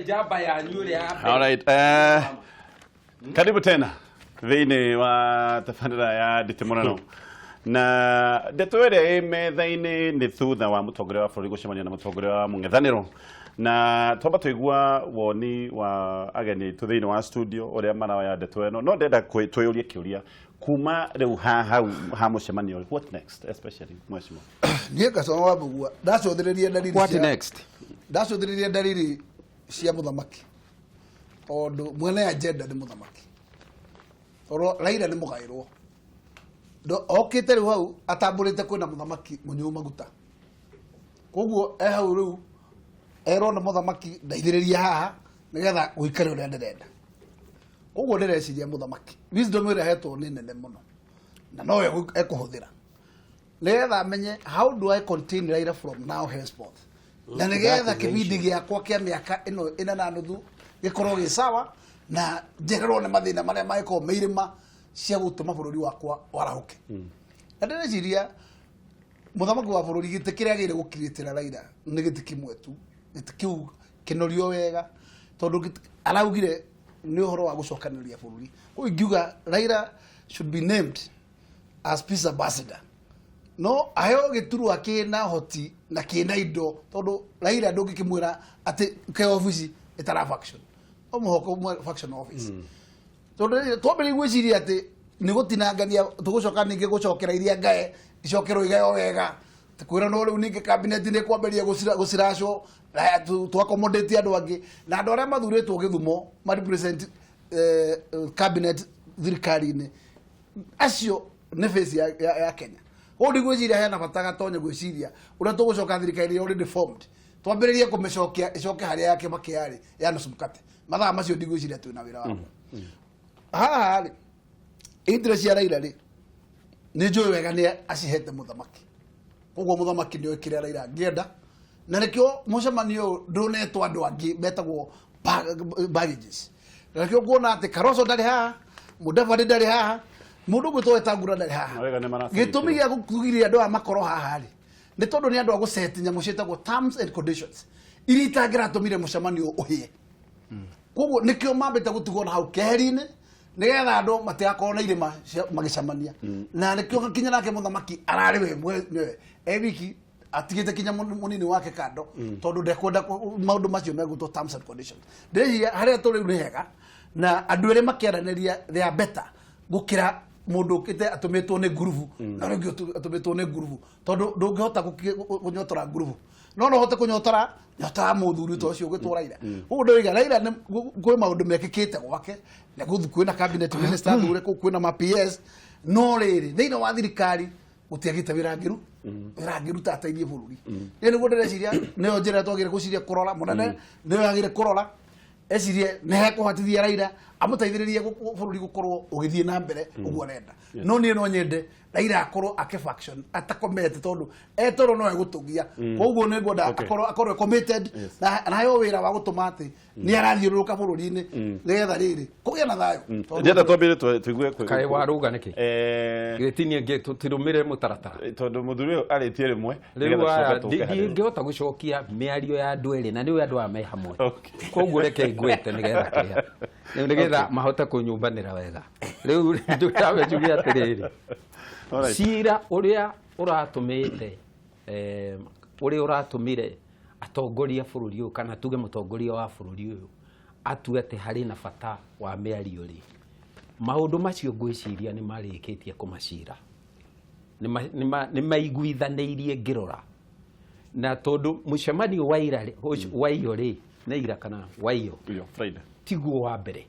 Njamba yanyu ĩrĩa ya mbere. Alright, karibu tena thĩinĩ wa tabarĩra ya nditimũrano, na ndeto ĩrĩa ĩ metha-inĩ nĩ thutha wa mũtongoria wa bũrũri gũcemania na mũtongoria wa mũng'ethanĩro, na twamba tũigua woni wa ageni aitũ thĩinĩ wa studio ũrĩa maroya ndeto ĩno. No ndenda twĩyũrie kĩũria kuma rĩu ha hau ha mũcemanio, what next, especially mheshimiwa? Niĩ ngacoma wa mũgua ndacũthĩrĩria ndariri What next? Ndacũthĩrĩria ndariri cia mũthamaki, tondũ mwene agenda nĩ mũthamaki, tondũ Raila nĩ mũgaĩrwo. Okĩte rĩu hau atambũrĩte kwĩna mũthamaki mũnyuu maguta, koguo e hau rĩu erwo nĩ mũthamaki, "Ndeithĩrĩria haha nĩgetha gũikare ũrĩa ndĩrenda." Koguo ndĩreciria mũthamaki wisdom ĩrĩa ahetwo nĩ nene mũno, na noyo ekũhũthĩra nĩgetha amenye how do I contain Raila from now henceforth, na nĩgetha kĩbindi gĩakwa kĩa mĩaka ĩno 4.5 gĩkorwo gĩ sawa na njehererwo nĩ mathĩna marĩa mangĩkorwo me irĩma cia gũtũma bũrũri wakwa warahũke. Na ndĩreciria mũthamaki wa bũrũri gĩtĩ kĩrĩa agĩrĩire gũkiritĩra Raila nĩ gĩtĩ kĩmwe tu, gĩtĩ kĩu kĩnorio wega, tondũ araugire nĩ ũhoro wa gũcokanĩrĩria bũrũri. Koguo ingiuga Raila should be named as peace ambassador, no aheo gĩturwa kĩna hoti na kĩna indo, tondũ Raila ndũngĩkĩmwĩra atĩ ke obici ĩtara function, no mũhaka ũmwe function office, tondũ rĩrĩ twambĩrĩria gwĩciria atĩ nĩ gũtinangania tũgũcoka ningĩ gũcokera iria ngae icokerwo igayo wega, kwĩra no rĩu ningĩ cabinet nĩ kwambĩrĩria gũciracwo na tu accommodate andũ angĩ, na andũ arĩa mathurĩtwo gĩthumo ma represent cabinet thirikari-inĩ acio nĩ face ya Kenya. Koguo ndigwĩciria hena bata gatonye gwĩciria ũrĩa tũgũcoka thirikari already formed, twambĩrĩrie kũmĩcokia ĩcoke harĩa ya Kibaki yarĩ ya nusu mkate. Mathaa macio ndigwĩciria twĩna wĩra wakwa haha rĩ. Interest cia Raila rĩ, nĩ njũĩ wega nĩ acihete mũthamaki, koguo mũthamaki nĩ oĩ kĩrĩa Raila angĩenda, na nĩkĩo mũcemanio ũyũ ndũnetwo andũ angĩ metagwo baggages, na nĩkĩo nguona atĩ Kalonzo ndarĩ haha, Mudavadi ndarĩ haha, mũndũ ũgwĩtwo Wetangula ndarĩ haha. Na wega nĩ maracirĩkĩrwo. Gĩtũmi gĩa kũgiria andũ aya makorwo haha rĩ, nĩ tondũ nĩ andũ a gũceti nyamũ ciĩtagwo terms and conditions iria itangĩratũmire mũcemanio ũhĩe. Koguo nĩkĩo mambĩte gũtigwo na hau keheri-inĩ, nĩgetha andũ matigakorwo na irĩma cia magĩcemania, na nĩkĩo kinya nake mũthamaki ararĩ we mwenyewe e wiki, atigĩte kinya mũnini wake kando, tondũ ndekwenda maũndũ macio megũtwo terms and conditions. Ndĩreciria harĩa tũrĩ rĩu nĩ hega, na andũ erĩ makĩaranĩria they are better gũkĩra mũndũ ũkĩte atũmĩtwo nĩ ngurubu na ũrĩa ũngĩ atũmĩtwo nĩ ngurubu, tondũ ndũngĩhota kũnyotora ngurubu, no no ũhote kũnyotora nyotora mũthuri ta ũcio ũgĩtwo Raila. Koguo ndĩroiga Raila kwĩ maũndũ mekĩkĩte gwake na gũthiĩ kwĩna cabinet minister thure kũu, kwĩna ma PS, no rĩrĩ thĩinĩ wa thirikari gũtiagĩte wĩra angĩru wĩra angĩruta ateithie bũrũri. Nĩ nĩguo ndĩreciria nĩyo njĩra twagĩrĩire gwĩciria kũrora mũnene, nĩyo yagĩrĩire kũrora ecirie nĩ hekũhotithia Raila amũteithĩrĩrie bũrũri gũkorwo ũgĩthiĩ na mbere ũguo arenda. No niĩ no nyende Raila akorwo ake faction atakomete, tondũ etoro no egũtũgia. Koguo nĩ ngwenda akorwo committed na aheo wĩra wa gũtũma atĩ nĩ arathiũrũrũka bũrũri-inĩ nĩgetha rĩrĩ kũgĩe na thayũ. Ndĩrenda twambĩrĩrie tũigue Kaĩ warũga nĩkĩ? Gĩtinie tũtirũmĩrĩre mũtaratara. Tondũ mũthuri ũyũ arĩtie rĩmwe rĩu nĩgetha aya tũcoke tũke harĩ we. Ndingĩhota gũcokia mĩario ya andũ erĩ na nĩwe andũ aya me hamwe. Koguo reke ngwĩte nĩgetha kĩrĩa rĩu nĩgetha mahote kũnyumbanĩra wega. Rĩu ndambe njuge atĩrĩrĩ, cira ũrĩa ũratũmĩte ũrĩa ũratũmire atongoria bũrũri ũyũ, kana tuge mũtongoria wa bũrũri ũyũ atue atĩ harĩ na bata wa mĩario rĩ, maũndũ macio ngwĩciria nĩ marĩkĩtie kũmacira, nĩ maiguithanĩirie ngĩrora, na tondũ mũcemanio wa ira rĩ- wa iyo rĩ, nĩ ira kana wa iyo? Iyo, Friday. Tiguo wa mbere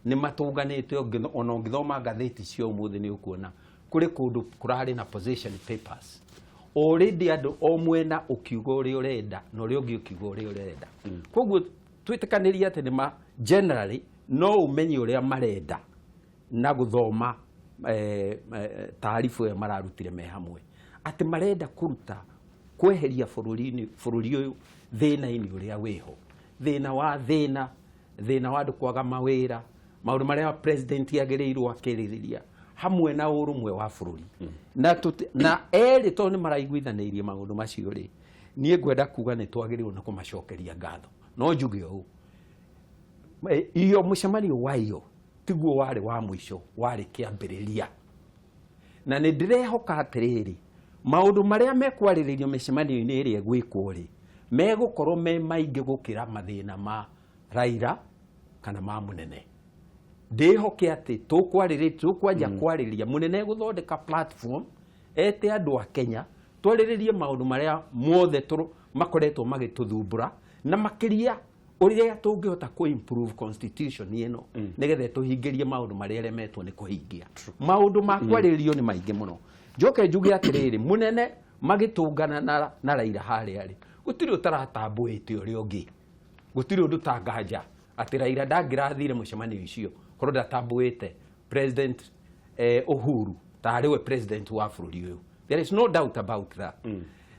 nĩ matũnganĩte. Ona ũngĩthoma ngathĩti cia ũmũthĩ nĩ ũkuona kũrĩ kũndũ kũrarĩ na position papers already, andũ o mwena ũkiuga ũrĩa ũrenda na ũrĩa ũngĩ ũkiuga ũrĩa ũrenda. Koguo twĩtĩkanĩrie atĩ nĩ ma generally no ũmenye ũrĩa marenda na gũthoma taaribu ĩyo mararutire me hamwe, atĩ marenda kũruta kweheria bũrũri-inĩ bũrũri ũyũ thĩna-inĩ ũrĩa wĩho, thĩna wa thĩna, thĩna wa andũ kwaga mawĩra, maũndũ marĩa president agĩrĩirwo akĩrĩrĩria hamwe na ũrũmwe wa bũrũri. Na erĩ tondũ nĩ maraiguithanĩirie maũndũ macio rĩ, niĩ ngwenda kuga nĩ twagĩrĩirwo nĩ kũmacokeria ngatho. No njuge ũũ. Iyo mũcemanio wa iyo tiguo warĩ wa mũico, warĩ kĩambĩrĩria. Na nĩ ndĩrehoka atĩrĩrĩ, maũndũ marĩa mekwarĩrĩrio mĩcemanio-inĩ ĩrĩa ĩgwĩkwo rĩ, megũkorwo me maingĩ gũkĩra mathĩna ma Raila kana ma mũnene. Ndĩhoke atĩ tũkwarĩrĩria, tũkwanjia kwarĩrĩria mũnene gũthondeka platform ete andũ a Kenya twarĩrĩrie maũndũ marĩa mothe makoretwo magĩtũthumbũra, na makĩria ũrĩa tũngĩhota kũ improve constitution ĩno nĩgetha tũhingĩrie maũndũ marĩa ĩremetwo nĩ kũhingia. Maũndũ ma kwarĩrĩrio nĩ maingĩ mũno. Njoke njuge atĩrĩrĩ, mũnene magĩtũngana na Raila harĩa rĩ, gũtirĩ ũtaratambũĩte ũrĩa ũngĩ, gũtirĩ ũndũ tanganja atĩ Raila ndangĩrathire mũcemanio ũcio korwo ndatambũĩte President Uhuru tarĩ we president wa bũrũri ũyũ. There is no doubt about that.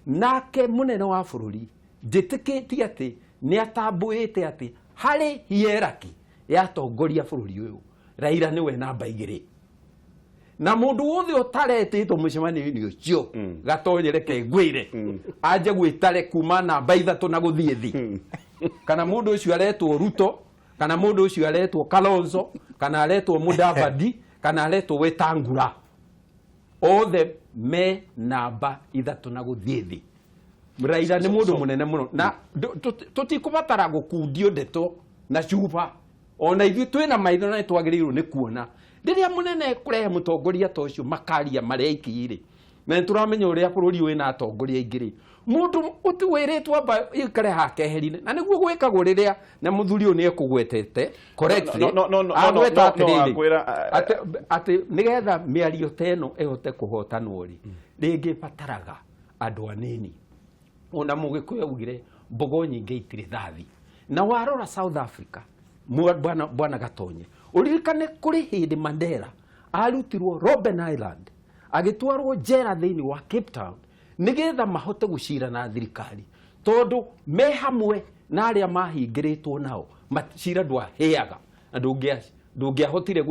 Nake mũnene wa bũrũri njĩtĩkĩtie atĩ nĩ atambũĩte atĩ harĩ hierarchy ya atongoria bũrũri ũyũ, Raila nĩwe namba 2, na mũndũ wothe ũtaretĩtwo mũcemanio-inĩ ũcio Gatonye reke ngwĩre anje gwĩtare kuma namba 3 na gũthiĩ thĩ, kana mũndũ ũcio aretwo Ruto, kana mũndũ ũcio aretwo Kalonzo, kana aretwo Mudavadi, kana aretwo Wetangula, othe me namba 3 na gũthiĩ thĩ. Raila nĩ mũndũ mũnene mũno na tũtikũbatara gũkundio ndeto na cuba, ona ithuĩ twĩna maitho na nĩtwagĩrĩirwo nĩ kuona rĩrĩa mũnene kũrehe mũtongoria ta ũcio makaria marĩa aiki-rĩ, na nĩtũramenya ũrĩa bũrũri wĩna atongoria aingĩ rĩ, mũndũ ũtiwĩrĩtwo amba ikare hake eheri-inĩ, na nĩguo gwĩkagwo rĩrĩa na mũthuri ũyũ nĩekũgwetete correctly. No, Agweta no, atĩrĩrĩ, akwĩra, atĩ nĩgetha mĩario ta ĩno ĩhote kũhotanwo rĩ, rĩngĩ ĩbataraga andũ anini. Ona mũgĩkũyũ augire mbogo nyingĩ itirĩ thathi. Na warora South Africa, bwana Gatonye, ũririkane kũrĩ hĩndĩ Mandela arutirwo Robben Island agĩtwarwo njera thĩinĩ wa Cape Town nĩgetha mahote gũcira na thirikari, tondũ me hamwe na arĩa mahingĩrĩtwo nao cira ndwahĩaga na ndũngĩahotire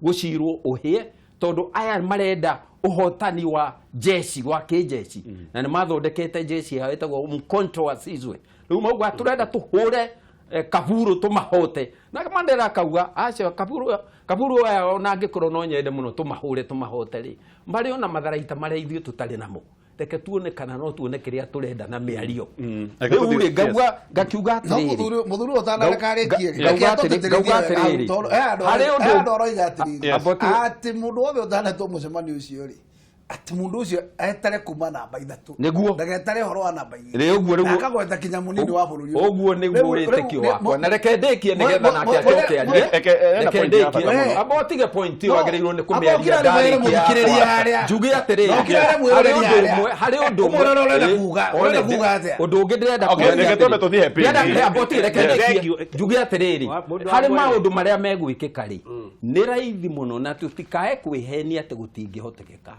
gũcirwo ũhĩe, tondũ aya marenda ũhotani wa jeshi wa kĩjeshi, na nĩ mathondekete jeshi yao ĩtagwo Umkhonto wa Sizwe. Rĩu mauga tũrenda tũhũre kaburu tũmahote, na Mandela akauga acio kaburu kaburu aya ona angĩkorwo no nyende mũno tũmahũre tũmahote rĩ, marĩ ona matharaita marĩa ithuĩ tũtarĩ namo, reke tuone kana no tuone kĩrĩa tũrenda na mĩario. Reke Rĩu tũthiĩ- rĩ, ngauga ngakiuga No atĩrĩrĩ, mũthuri ũtanarekarĩkie rĩ, ngauga reke ngauga atũtĩtĩrithie atĩrĩrĩ, wega, tondũ he andũ harĩ he ũndũ- andũ aroiga atĩrĩrĩ, Yes. atĩ mũndũ wothe ũtanetwo mũcemanio ũcio rĩ, atĩ mũndũ ũcio etare kuma namba 3, Nĩguo. ndagetare ũhoro wa namba 2, Rĩ, ũguo na nĩguo- akagweta kinya mũnini wa bũrũri ũyũ. Ũguo nĩguo wĩtĩkio wakwa, na reke ndĩkie nĩgetha nake acoke arie. Eke, ena Reke point ya bata ndĩkie. mũno. Amba ũtige point ĩyo, No, agĩrĩirwo nĩ amba kũmĩaria ũkira nĩ mwĩre ndarĩkia. mũthikĩrĩria harĩa. Njuge atĩrĩrĩ, No, ũkira nĩ mwĩrĩria harĩ ũndũ harĩa. ũmwe, harĩ ũndũ Ũmwe ũrĩa ũrenda ũmwe, kuga, one, ũrenda kuga atĩa? Ũndũ ũngĩ ndĩrenda Okay, kuga nĩ reke twambe atĩrĩrĩ. tũthiĩ happy. Ndĩrenda- amba ũtige, reke Yes. ndĩkie. Thank you. Njuge atĩrĩrĩ, Mũndũ wa harĩ mwere. maũndũ marĩa megwĩkĩka rĩ, nĩ raithi mũno na tũtikae kwĩhenia atĩ gũtingĩhotekeka.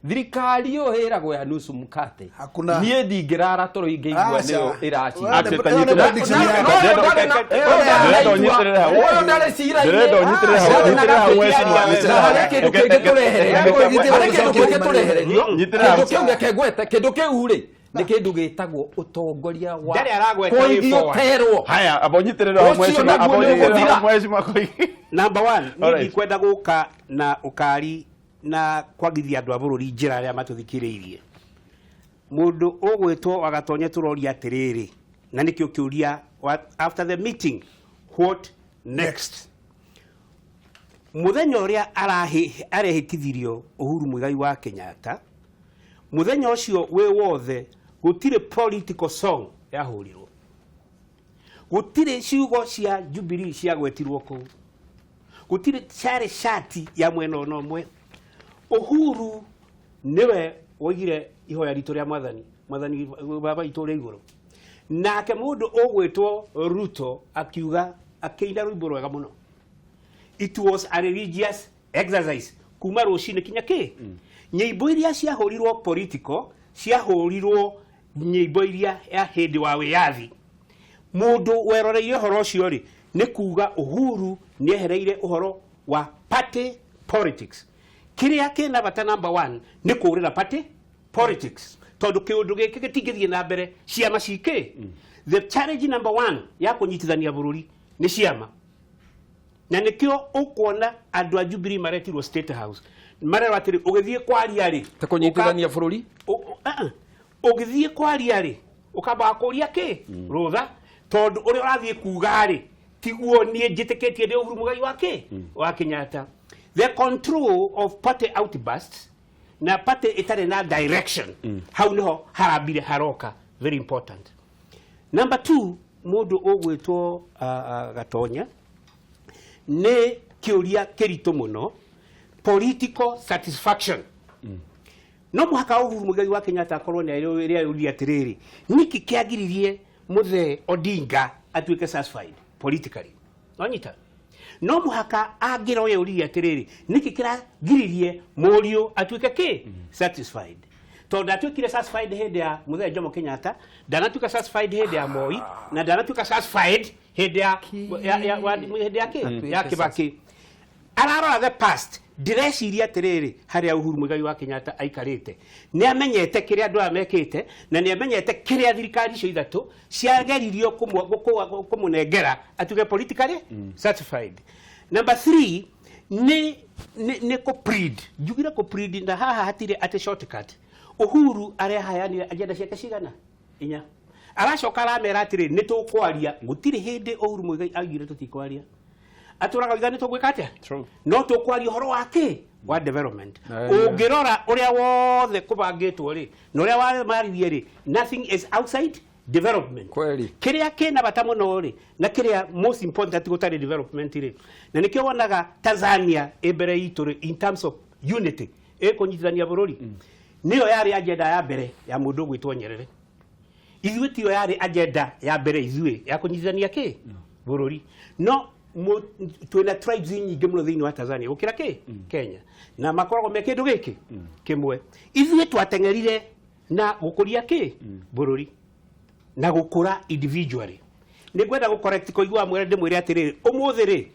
Thirikari ĩyo ĩragwo ya nusu mkate. Hakuna. Niĩ ndingĩrara toro ingĩigua Aca. nĩyo ĩracinda. Atĩ ta Ĩyo nĩ nyitĩrĩra- prediction yake. Ndĩrenda ũnyitĩrĩre hau. Ũyũ ndarĩ cira-inĩ. Ndĩrenda ũnyitĩrĩre hau, Ndarĩ na ũnyitĩrĩre hau, gabĩ mheshimiwa. kĩaria. Na harĩ kĩndũ Okay, kĩngĩ tũrehererio. Harĩ kĩndũ kĩngĩ tũrehererio. Nyitĩrĩra hau. Kĩndũ kĩu reke ngwete, kĩndũ kĩu rĩ nĩ kĩndũ gĩtagwo ũtongoria wa Ndarĩ aragweta way kũigio forward. terwo. Haya, amba ũnyitĩrĩre hau Ũcio mheshimiwa, naguo amba nĩ ũnyitĩrĩre hau ũgũthira. mheshimiwa Koigi. Number one, niĩ Alright. ndikwenda gũka na ũkari na kwagithia andũ a bũrũri njĩra arĩa matũthikĩrĩirie. Mũndũ ũgwĩtwo wagatonye tũroria atĩrĩrĩ, na nĩkĩo kĩũria after the meeting, what next? Mũthenya ũrĩa arehĩtithirio Uhuru Muigai wa Kenyatta, mũthenya ũcio wĩ wothe gũtirĩ political song yahũrirwo, gũtirĩ ciugo cia Jubilee ciagwetirwo kũu, gũtirĩ carĩ cati ya mwena ona ũmwe. Uhuru nĩwe woigire ihoya ritũ rĩa mwathani, mwathani baba itũ ũrĩa igũrũ, nake mũndũ ũgwĩtwo Ruto akiuga, akĩina rwĩmbo rwega mũno. It was a religious exercise kuma rũcinĩ kinya kĩ nyĩmbo iria ciahũrirwo political, ciahũrirwo nyĩmbo iria ya hĩndĩ wa wĩyathi. Mũndũ weroreire ũhoro ũcio rĩ, nĩ kuga Uhuru nĩ ehereire ũhoro wa party politics. Kĩrĩa kĩna bata number one nĩ kũũrĩra party politics, tondũ kĩũndũ gĩkĩ gĩtingĩthiĩ na mbere ciama cikĩ. The challenge number one ya kũnyitithania bũrũri nĩ ciama. Na nĩkĩo ũkuona andũ a Jubilee maretirwo State House, marerwo atĩrĩ, ũgĩthiĩ kwaria rĩ, Ta kũnyitithania bũrũri. Ũgĩthiĩ kwaria rĩ, ũkamba kũria kĩ rũtha, tondũ ũrĩa ũrathiĩ kuga rĩ tiguo niĩ njĩtĩkĩtie ndĩ Uhuru Muigai wa kĩ wa Kenyatta. The control of party outbursts na party ĩtarĩ na direction, hau nĩho harambire haroka very important. Number two, mũndũ ũgwĩtwo Gatonya nĩ kĩũria kĩritũ mũno, political satisfaction. No mũhaka Uhuru Muigai wa Kenyatta akorwo nĩ arĩũria atĩrĩrĩ, nĩkĩ kĩagiririe mũthee Odinga atuĩke satisfied politically? Wanyita? No mũhaka angĩroya ũria atĩrĩrĩ, nĩkĩ kĩragiririe mũriũ atuĩke kĩ satisfied, tondũ atuĩkire satisfied hĩndĩ ya mũthee Jomo Kenyatta, ndanatuĩka satisfied hĩndĩ ya Moi, na ndanatuĩka satisfied hĩndĩ ya kĩ ya Kibaki. Ararora the past. Ndĩreciria atĩrĩrĩ, harĩa Uhuru Muigai wa Kenyatta aikarĩte nĩ amenyete kĩrĩa andũ aya mekĩte, na nĩ amenyete kĩrĩa thirikari icio ithatũ ciageririo kũmũnengera atuĩke politically satisfied. Number three, nĩ kũ-plead, njugire kũ-plead, na haha hatirĩ atĩ shortcut. Uhuru arehayanire agenda ciake cigana inya, aracoka aramera atĩrĩ, nĩ tũkwaria. Gũtirĩ hĩndĩ Uhuru Muigai augire tũtikwaria, atũraga oiga nĩ tũgwĩka atĩa? True. No tũkwaria ũhoro wa kĩ wa development. Na- Ũngĩrora ũrĩa wothe kũbangĩtwo rĩ, na ũrĩa maririe rĩ, nothing is outside development. Kweli. Kĩrĩa kĩna bata mũno rĩ, na kĩrĩa most important gũtarĩ development rĩ, na nĩkĩo wonaga Tanzania ĩ mbere itũ rĩ, in terms of unity, ĩkũnyitithania bũrũri, nĩyo yarĩ agenda ya mbere ya mũndũ ũgwĩtwo Nyerere. Ithuĩ tiyo yarĩ agenda ya mbere ithuĩ ya kũnyitithania kĩ bũrũri, no twĩna tribes nyingĩ mũno thĩinĩ wa Tanzania gũkĩra kĩ Kenya, na makoragwo me kĩndũ gĩkĩ kĩmwe. Ithuĩ twateng'erire na gũkũria kĩ bũrũri na gũkũra individually. Nĩ ngwenda gũ correct kũigua mwere, ndĩmwĩre atĩrĩrĩ, ũmũthĩ rĩ,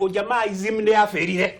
ujamaism nĩ yabĩrire.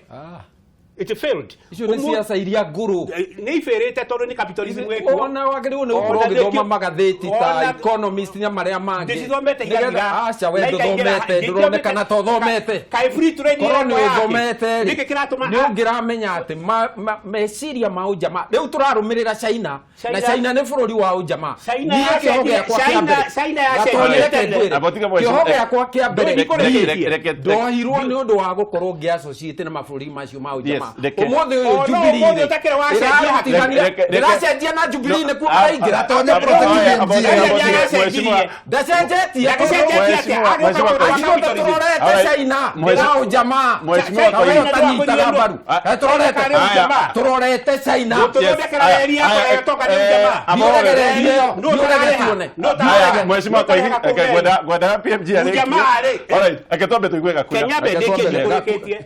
It failed. Icio nĩ ciaca iria ngũrũ. Nĩ ibĩrĩte tondũ nĩ capitalism ĩkuo. Ona wagĩrĩirwo nĩ gũkorwo Ona ũgĩthoma magathĩti ta Economist na marĩa mangĩ. Ndĩcithomete. Nĩgetha- Aca, we ndũthomete, ndũronekana ta ũthomete. Kaĩ free trade Korwo nĩ ĩrekwo yake? ũthomete rĩ, Nĩkĩ kĩratũma nĩ ũngĩramenya atĩ meciria ma ũjamaa rĩu tũrarũmĩrĩra China, na China- China nĩ bũrũri wa ũjamaa. China Niĩ kĩoho gĩakwa kĩa mbere, China yacenjirie Gatonye, tene. reke ngwĩre. Abo tiga mheshimiwa- Kĩoho gĩakwa kĩa mbere, Ndũĩ niĩ reke- ndohirwo nĩ ũndũ wa gũkorwo ngĩ-associate na mabũrũri macio ma ũjamaa. Yes, reke- Ũmũthĩ ũyũ O, no, Jubilee ũmũthĩ rĩ, ũtakĩrĩ wacenjia. ĩrarutithania- Reke- ndĩracenjia na Jubilee No, nĩkuo maraingĩra. Gatonye protect Mheshimiwa- Ndacenjetie. Ndacenjetie atĩa? Mheshimiwa Agĩũka Koigi. kũrũa Ithuĩ tũrorete Alright. China Mheshimiwa- na ũjamaa. Mheshimiwa Na we Koigi. ũtanyitaga mbaru. Tũrorete Aya. tũrorete China. Tũthondekera reri yakwa Aya, ĩtoka nĩ ujamaa. Ndiũregererie ĩyo, Nũ ũtararĩha? ndiũrege tuone. Nũ ũtararĩha? Aya, Mheshimiwa Koigi, Nũ reke ũtararĩha? ngwendaga PMG arĩkie. Ujamaa rĩ. Alright, reke twambe tũigue Gakuya. Kenya mbe Reke ndĩkĩtie twambe. kũrĩkĩtie.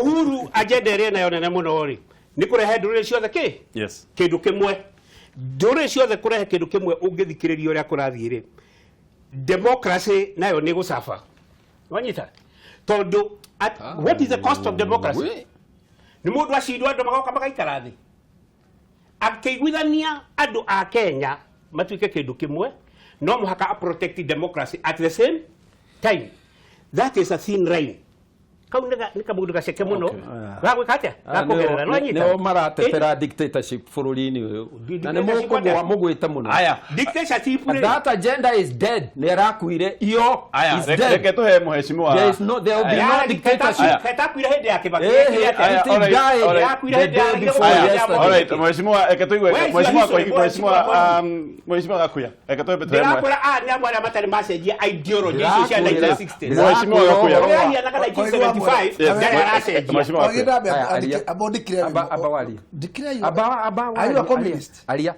Uhuru agenda ĩrĩa nayo nene mũno rĩ, nĩ kũrehe ndũrĩrĩ ciothe kĩ kĩndũ kĩmwe, ndũrĩrĩ ciothe kũrehe kĩndũ kĩmwe. Ũngĩthikĩrĩria ũrĩa kũrathiĩ rĩ, democracy nayo nĩ gũcaba, wanyita? Tondũ what is the cost of democracy? We. Nĩ mũndũ acindwo, andũ magoka magaikara thĩ akĩiguithania andũ a Kenya matuĩke kĩndũ kĩmwe. No mũhaka a protect democracy at the same time. That is a thin line. Kau nĩ kamũndũ gaceke mũno gagwĩka atĩa, gakũgerera, no nyita. Nĩo maratetera dictatorship bũrũri-inĩ ũyũ, na nĩ Dictatorship mũkũgwa atĩa? mũgwĩte mũno. Aya. Dictatorship rĩ, That agenda is dead. Nĩ arakuire iyo. Aya, Is reke dead. reke tũhe mheshimiwa. There is no, there will be Aya. no dictatorship. Ketakuire hĩndĩ ya Kibaki. Eh, Ekire atĩa? Aya, it alright, died alright. the day before Aya, yesterday. alright, mheshimiwa, reke tũigue Where is your mheshimiwa history? Koigi, Where is your mheshimiwa mheshimiwa Gakuya, reke twambe tũhe Ndĩrakwĩra aya nĩ amwe arĩa matarĩ macenjia ideology icio cia Ndĩrakwĩra- 1960s. Mheshimiwa Gakuya. Ũrĩa ahianaga 1975 Yes. ndarĩ aracenjia. Mheshimiwa Gakuya. Aya, aria. Aba waria. Aba Are you a waria. communist? Aria.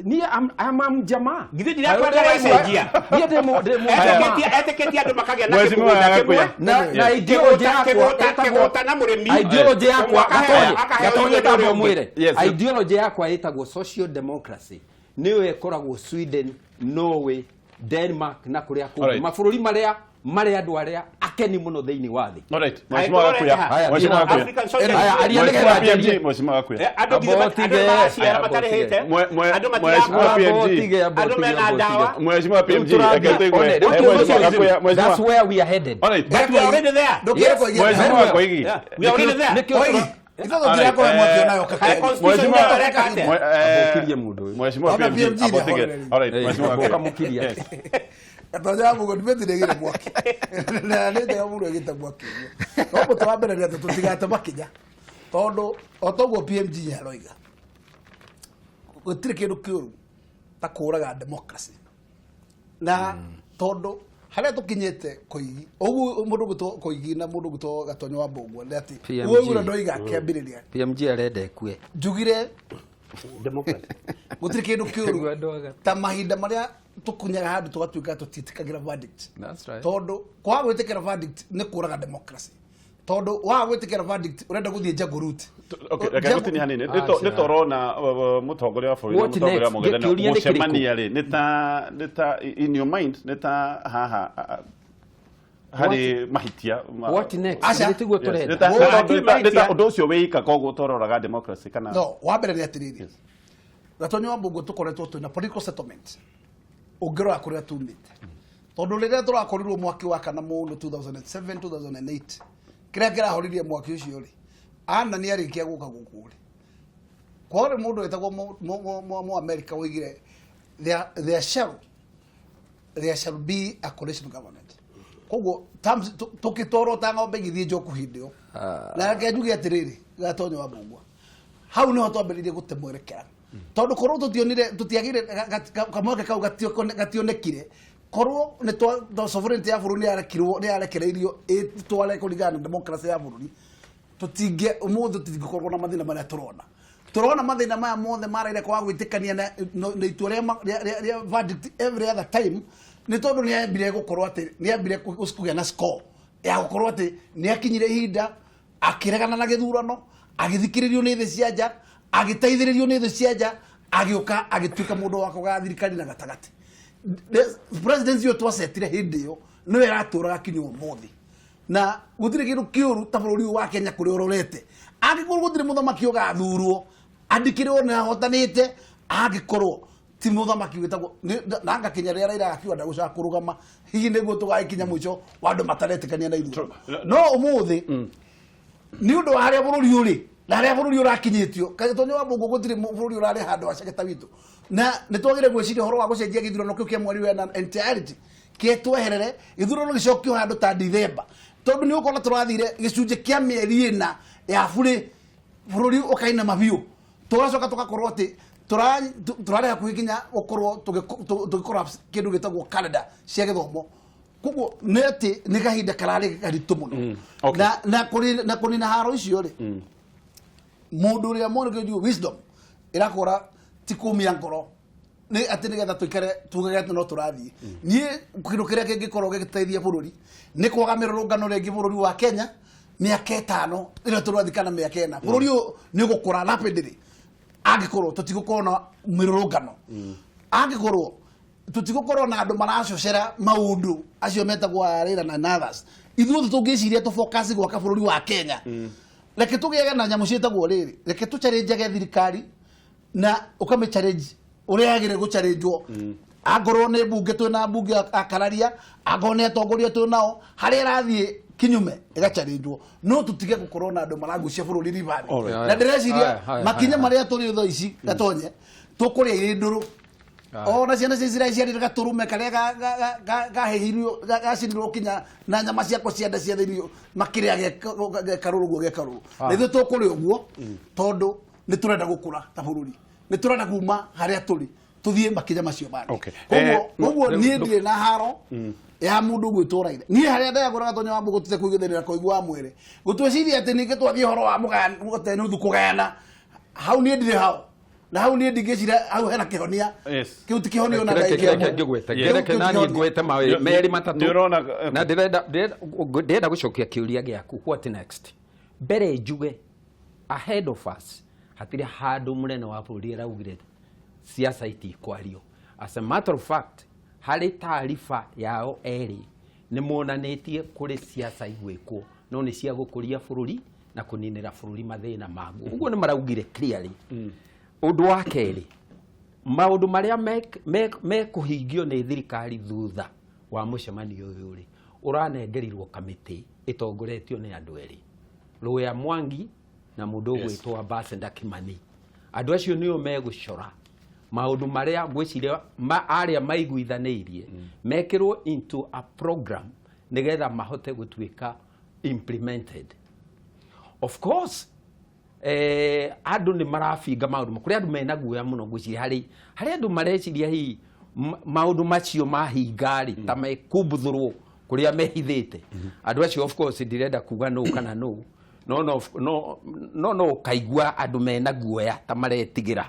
Niĩ am a mjamaa. Githĩ ndirakwenda aracenjia? Niĩ ndĩ mjamaa. Etĩkĩtie andũ makagĩa na Mheshimiwa kĩmũgũnda Gakuya. kĩmwe. Na ideology yakwa Kĩgũta- ĩtagwo kĩgũta na mũrĩmi. Ideology yakwa, Ũmwe akaheo- Gatonye, akaheo Gatonye, irio tamba ũrĩa ũngĩ. ũmwĩre. Ideology yakwa ĩtagwo social democracy, nĩyo ĩkoragwo Sweden, Norway, Denmark na kũrĩa kũngĩ, Alright. mabũrũri marĩa Marĩ andũ arĩa akeni mũno thĩinĩ wa thĩ. Alright, Mheshimiwa Gakuya. Haya, Mheshimiwa Gakuya. African Social Haya, aria Mheshimiwa nĩgetha PMG, njarie. Mheshimiwa Gakuya. Andũ nginya Amba andũ ũtige. maraciara Amba matarĩhĩte. ũtige. Andũ Mheshimiwa matirakua. PMG. Amba ũtige, amba Andũ ũtige, mena amba ũtige. ndawa. Mheshimiwa Rĩu PMG, tũrathiĩ- reke tũigue. one, rĩu Eh, Mheshimiwa tũrathiĩ- Gakuya, That's Mheshimiwa. where we are headed. Alright. But we are already there. Ndũkĩre Yes. kũigia. Mheshimiwa Koigi. Yeah. We are already there. Nĩkĩo Koigi, ithuĩ tũtirakũhe mwaki onayo Haya, kake. constitution Mheshimiwa- ĩreka atĩa? Ambũkirie mũndũ ũyũ. Mheshimiwa Ona PMG, PMG abotige. nĩ Alright, Eh, Mheshimiwa Gakuya. ũkamũkiria. Yes. Gatonya wa Mũgo ndimĩtirĩgĩre mwaki na nĩ njega mũno ĩgĩte mwaki ũguo no mũtĩ wa mbere nĩ atĩ tũtigate makinya tondũ o toguo PMG aroiga gũtirĩ kĩndũ kĩũru ta kũraga democracy na tondũ harĩa tũkinyĩte Koigi ũguo mũndũ ũgwĩtwo Koigi na mũndũ ũgwĩtwo Gatonyo wa Mbũngua nĩ atĩ PMG. ũguo ndoiga kĩambĩrĩria PMG arenda ĩkue. njugire Democracy. gũtirĩ kĩndũ Nĩguo kĩũru andũ aga. ta mahinda marĩa tũkunyaga handũ tũgatuĩka tũtiĩtĩkagĩra verdict. That's right. Tondũ kwaga gwĩtĩkĩra verdict nĩ kũraga democracy, tondũ waga gwĩtĩkĩra verdict ũrenda gũthiĩ jungle route. Okay, reke ngũtinie hanini. Aca. Nĩ tũrona mũtongoria wa bũrũri na What mũtongoria wa next? mũng'ethanĩro Kĩũria nĩ kĩrĩkũ? gũcemania rĩ, nĩ ta in your mind nĩ ta haha harĩ mahitia What next? Aca. Nĩ tiguo Yes, tũrenda. nĩ ta ũndũ ũcio wĩika koguo tũroraga democracy kana No wa mbere nĩ atĩrĩrĩ, Gatonyo wa Mbũngua, tũkoretwo twĩna political settlement ũngĩrora kũrĩa tumĩte, tondũ rĩrĩa tũrakorirwo mwaki wakana mũno 2007 2008, kĩrĩa kĩrahoririe mwaki ũcio rĩ, ana nĩ arĩkia gũka gũkũ rĩ, kwarĩ mũndũ wetagwo mu America woigire there shall be a coalition government. Koguo terms tũkĩtwarwo ta ng'ombe igĩthiĩ njoku hĩndĩ ĩyo. Na reke njuge atĩrĩrĩ, Gatonyo wa Mbũngua, hau nĩho twambĩrĩirie gũte mwerekera, tondũ korwo tũtionire tũtiagire kamweke kau gationekire, korwo nĩ sovereignty ya bũrũri nĩ yarekirwo nĩ yarekereirio ĩtware kũringana na democracy ya bũrũri, tũtingĩ ũmũthĩ tũtingĩkorwo na mathĩna marĩa tũrona mathĩna maya mothe maraire kwaga gwĩtĩkania na itua rĩa verdict every other time, nĩ tondũ nĩ ambire gũkorwo atĩ nĩ ambire kũgĩa na score ya gũkorwo atĩ nĩ akinyire ihinda akĩregana na gĩthurano, agĩthikĩrĩrio nĩ thĩ cia nja, agĩteithĩrĩrio nĩ thĩ cia nja, agĩũka agĩtuĩka mũndũ wa kũgaya thirikari na gatagatĩ. Presidency ĩyo twacetire hĩndĩ ĩyo nĩyo ĩratũraga kinya ũmũthĩ, na gũtirĩ kĩndũ kĩũru ta bũrũri ũyũ wa Kenya kũrĩa ũrorete angĩkorwo gũtirĩ mũthamaki ũgathurwo andĩkĩrwo nĩ ahotanĩte, angĩkorwo ti mũthamaki wĩtagwo na ngakinya rĩrĩa Raila akiuga ndagũcoka kũrũgama, hihi nĩguo tũgagĩkinya mũico wa andũ mataretĩkania na ithurano. No ũmũthĩ nĩ ũndũ wa harĩa bũrũri ũrĩ na harĩa bũrũri ũrakinyĩtio, Gatonyo wa Mbũngũ, gũtirĩ bũrũri ũrarĩ handũ haceke ta witũ, na nĩ twagĩrĩire gwĩciria ũhoro wa gũcenjia gĩthurano kĩu kĩa mweri wena entirety kĩetweherere, gĩthurano gĩcokio handũ ta Dithemba, tondũ nĩ ũkuona tũrathire gĩcunjĩ kĩa mĩeri 4 ya burĩ bũrũri ũkainama biũ, tũgacoka tũgakorwo atĩ tũrarĩ hakuhĩ nginya gũkorwo tũgĩ collapse kĩndũ gĩtagwo calendar cia gĩthomo. Koguo nĩ atĩ nĩ kahinda kararĩ karitũ mũno na kũnina haro icio rĩ, mũndũ ũrĩa mwanake wisdom ĩrakora ti kũmia ngoro nĩ atĩ nĩgetha tũikare tugage atĩ no tũrathiĩ. Niĩ kĩndũ kĩrĩa kĩngĩkorwo gĩgĩteithia bũrũri nĩ kwaga mĩrũrũngano rĩngĩ bũrũri wa Kenya mĩaka 5 ĩrĩa tũrathiĩ kana mĩaka 4, bũrũri ũyũ nĩ ũgũkũra rapidly angĩkorwo tũtigũkorwo na mĩrũrũngano, angĩkorwo tũtigũkorwo na andũ maracocera maũndũ acio metagwo Raila na others. Ithuothe tũngĩciria tũ focus gwaka bũrũri wa Kenya, reke tũgĩage na nyamũ ciĩtagwo rĩrĩ, reke tũ challenge thirikari na ũkamĩ challenge ũrĩa yagĩrĩire gũchallengewo, angorwo nĩ mbunge twĩna mbunge akararia, angorwo nĩ atongoria twĩ nao, harĩa ĩrathiĩ kinyume ĩgachallengewo, no tũtige gũkorwo na andũ maragucia bũrũri ribathi. Na ndĩreciria Haya, haya, makinya haya. marĩa tũrĩ thaa ici, Gatonye, tũkũrĩa irĩ ndũrũ ona ciana cia Isiraeli ciarire gatũrũme karĩa gahĩhirio gacinirwo kinya na nyama ciako cia nda cia thĩinĩ makĩrĩa gekarũrũ ũguo gekarũrũ, na ithuĩ tũkũrĩa ũguo tondũ nĩ tũrenda gũkũra ta bũrũri, nĩ tũrenda kuma harĩa tũrĩ tũthiĩ makinya macio mangĩ. Koguo niĩ ndirĩ na haro ya mũndũ gwĩtwo Raila. Niĩ harĩa ndayagũra, Gatonya wa Mbũgũ, tute kũigithĩrĩra koigua wa mwĩrĩ gũtwĩciria atĩ ningĩ twathiĩ ũhoro wa mũgate nuthu kũgayana hau, niĩ ndirĩ hau, na hau niĩ ndingĩciria hau hena kĩhonia. Kĩu ti kĩhonia ona Reke ndagĩka reke ĩmwe. ngĩgwete. Yes. Reke Kĩu ti nani kĩhonia. ngwete mawe merĩ matatũ. Nĩ ũrona, Na ndĩrenda gũcokia kĩũria gĩaku, what next. Mbere njuge ahead of us hatirĩ handũ mũnene wa bũrũri araugire siasa itikwario. As a matter of fact, harĩ taariba yao erĩ Nĩ monanĩtie kũrĩ siasa igwĩkwo, no nĩ cia gũkũria bũrũri na kũninĩra bũrũri mathĩna maguo. Ũguo nĩ maraugire clearly. Ũndũ wa kerĩ, maũndũ marĩa mekũhingio nĩ thirikari thutha wa mũcemanio ũyũ rĩ, ũranengerirwo kamĩtĩ ĩtongoretio nĩ andũ erĩ, Rũya Mwangi na mũndũ ũgwĩtwo Ambassador Kimani. Andũ acio nĩo megũcora maũndũ marĩa ngwĩciria arĩa maiguithanĩirie mekĩrwo into a program nĩgetha mahote gũtuĩka implemented. Of course, andũ nĩ marabinga maũndũ, kũrĩ andũ mena guoya mũno. Ngwĩciria harĩ andũ mareciria hihi maũndũ macio mahinga rĩ, ta mekumbuthũrwo kũrĩa mehithĩte andũ acio. Of course, ndirenda kuga nũ kana nũ, no ũkaigua andũ mena guoya ta maretigĩra.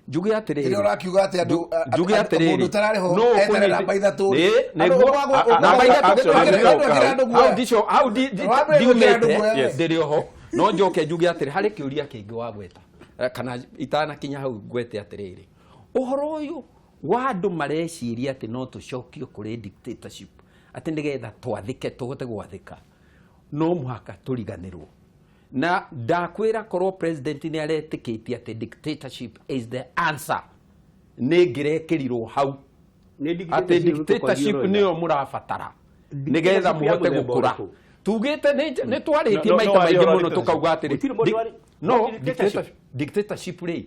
Njuge atĩrĩrĩ, Kĩrĩa ũrakiuga atĩ andũ njuge atĩrĩrĩ, mũndũ ũtararĩ ho nũ eterera namba 3. Ĩ, nĩguo. Namba 3. Hau ndico hau Wambere gwĩkĩra andũ ndiumĩte. guoya. Yes. Ndĩrĩ oho, no njoke njuge atĩrĩ, harĩ kĩũria kĩngĩ wagweta. Kana itanakinya hau, ngwete atĩrĩrĩ, ũhoro ũyũ wa andũ mareciria atĩ no tũcokio kũrĩ dictatorship, atĩ nĩgetha twathĩke, tũhote gwathĩka, no mũhaka tũriganĩrwo. Na ndakwĩra, korwo president nĩ aretĩkĩtie atĩ dictatorship is the answer, nĩ ngĩrekĩrirwo hau atĩ dictatorship nĩyo mũrabatara nĩgetha Dictatorship ya mũhote mũthemba gũkũra. ũrĩkũ? Tugĩte nĩ twarĩtie No, no, maita no, maingĩ waria mũno, wa tũkauga atĩrĩ Gũtirĩ mũndũ no wa dictatorship. Dictatorship rĩ,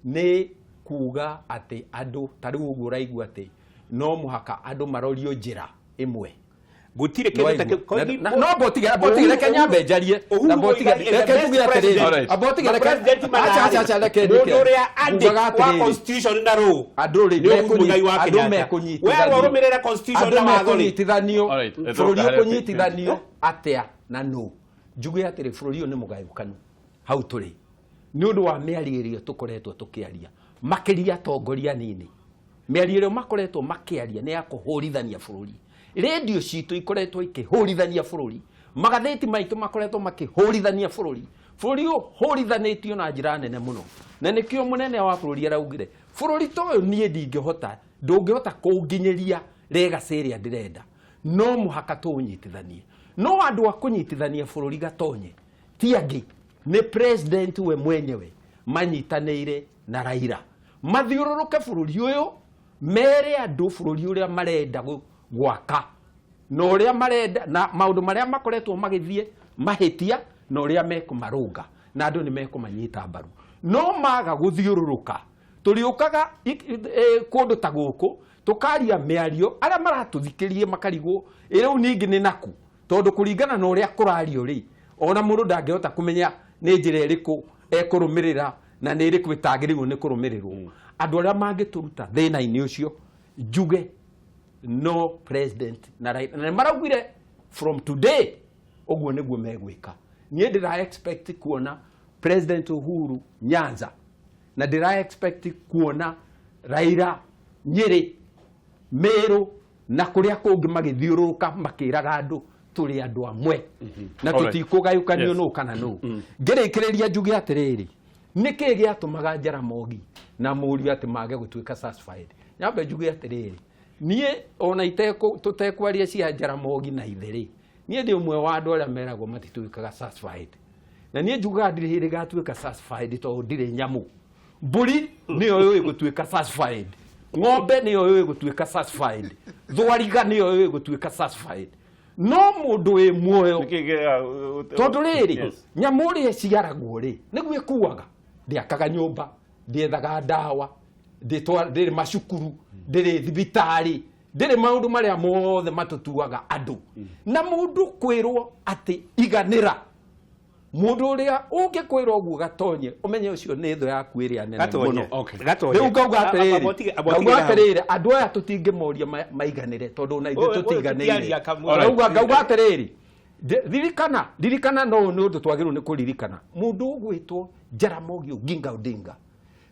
nĩ kuga atĩ andũ ta rĩu ũguo ũraigua atĩ no mũhaka andũ marorio njĩra ĩmwe. Gũtirĩ kĩndũ ta kĩu. No mbotige, reke nyambe njarie. Na mbotige, reke njuge atĩrĩrĩ, mbotige, reke, acha, acha, acha, reke Mũndũ ndĩke. ũrĩa addict Ngugaga wa atĩrĩrĩ, constitution na rũ andũ rĩ nĩ Uhuru Muigai wa andũ Kenyatta. mekũnyitithanio. We warũmĩrĩra constitution Andũ na watho rĩ. mekũnyitithanio. Alright, Bũrũri harĩa ũkũnyitithanio atĩa na nũ? Njuge atĩrĩ, bũrũri ũyũ nĩ mũgayũkanu hau tũrĩ nĩ ũndũ wa mĩario ĩrĩa tũkoretwo tũkĩaria, makĩria atongoria anini. Mĩario ĩrĩa makoretwo makĩaria nĩ ya kũhũrithania bũrũri. Rĩndiũ citũ ikoretwo ikĩhũrithania bũrũri, magathĩti maitũ makoretwo makĩhũrithania bũrũri. Bũrũri ũyũ ũhũrithanĩtio na njĩra nene mũno, na nĩkĩo mũnene wa bũrũri araugire, bũrũri ta ũyũ niĩ ndingĩhota, ndũngĩhota kũnginyĩria legacy ĩrĩa ndĩrenda, no mũhaka tũũnyitithanie. No andũ a kũnyitithania bũrũri gatonye ti angĩ, nĩ president we mwenyewe manyitanĩire na Raila, mathiũrũrũke bũrũri ũyũ, mere andũ bũrũri ũrĩa marenda gwaka na ũrĩa marenda na maũndũ marĩa makoretwo magĩthiĩ mahĩtia na ũrĩa mekũmarũnga, na andũ nĩ mekũmanyita mbaru. No maga gũthiũrũrũka, tũrĩũkaga kũndũ ta gũkũ tũkaria mĩario, arĩa maratũthikĩrie makarigwo, ĩ rĩu ningĩ nĩ naku? Tondũ kũringana na ũrĩa kũrario rĩ, ona mũndũ ndangĩhota kũmenya nĩ njĩra ĩrĩkũ ekũrũmĩrĩra na nĩ ĩrĩkũ ĩtagĩrĩirwo nĩ kũrũmĩrĩrwo. Andũ arĩa mangĩtũruta thĩna-inĩ ũcio, njuge no president na Raila, na nĩ maraugire from today ũguo nĩguo megwĩka. Niĩ ndĩra expect kuona President Uhuru Nyanza, na ndĩra expect kuona Raila Nyĩrĩ, Mĩrũ na kũrĩa kũngĩ magĩthiũrũrũka makĩraga andũ tũrĩ andũ amwe na tũtikũgayũkanio nũ kana nũ. Ngĩrĩkĩrĩria njuge atĩrĩrĩ, nĩkĩ gĩatũmaga Jaramogi na mũriũ atĩ mage gũtuĩka satisfied? Nyambe njuge atĩrĩrĩ, niĩ ona tũtekwaria cia Jaramogi na ithe rĩ, niĩ ndĩ ũmwe wa andũ arĩa meragwo matituĩkaga satisfied, na niĩ njugaga ndirĩ hĩndĩ gatuĩka satisfied, tondũ ndirĩ nyamũ. Mbũri nĩyo yũĩ gũtuĩka satisfied, ng'ombe nĩyo yũĩ gũtuĩka satisfied, thwariga nĩyo yũĩ gũtuĩka satisfied, no mũndũ wĩ muoyo, tondũ rĩrĩ, nyamũ ũrĩa ĩciaragwo rĩ, nĩguo ĩkuaga. Ndĩakaga nyũmba, ndĩethaga ndawa, ndĩrĩ macukuru, ndĩrĩ thibitarĩ, ndĩrĩ maũndũ marĩa mothe matũtuaga andũ. Na mũndũ kwĩrwo atĩ iganĩra, mũndũ ũrĩa ũngĩkwĩra ũguo gatonye, ũmenye ũcio nĩ thũ yaku ĩrĩa nene Gatonye. mũno. Gatonye. Rĩu ngauga atĩrĩrĩ, Amba ngauga otige hau. atĩrĩrĩ, andũ aya tũtingĩmoria maiganĩre, tondũ ona ithuĩ Ũyũ tũtiganĩire. tũtiaria kamwe. Ngauga atĩrĩrĩ, ririkana, no nĩ ũndũ twagĩrĩirwo nĩ kũririkana, mũndũ ũgwĩtwo Jaramogi Oginga Odinga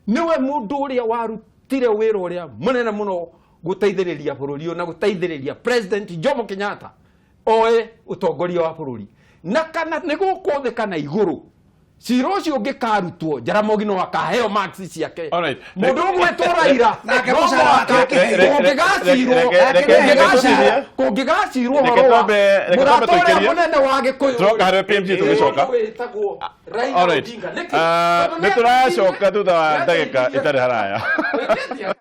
nĩwe mũndũ ũrĩa warutire wĩra ũrĩa mũnene mũno gũteithĩrĩria bũrũri ũyũ na gũteithĩrĩria President Jomo Kenyatta oe ũtongoria wa bũrũri, na kana nĩ gũkũ thĩ kana igũrũ. Cira ũcio ũngĩkarutwo, Jaramogi no akaheo marks ciake. Alright. Mũndũ ũgwĩtwo Raila Nake no mũcara wake mũhaka ũkĩheo. kũngĩgacirwo Reke tũtithie. kũngĩgacirwo Reke ũhoro wa reke twambe mũrata ũrĩa tũikĩrie. mũnene wa Gĩkũyũ Tũroka harĩ PMG tũgĩcoka. wĩtagwo Raila Alright. Odinga. Nĩkĩ? Ah, Tondũ nĩ tũracoka thutha wa nĩateithirie- ndagĩka ĩtarĩ haraya. Nĩateithirie.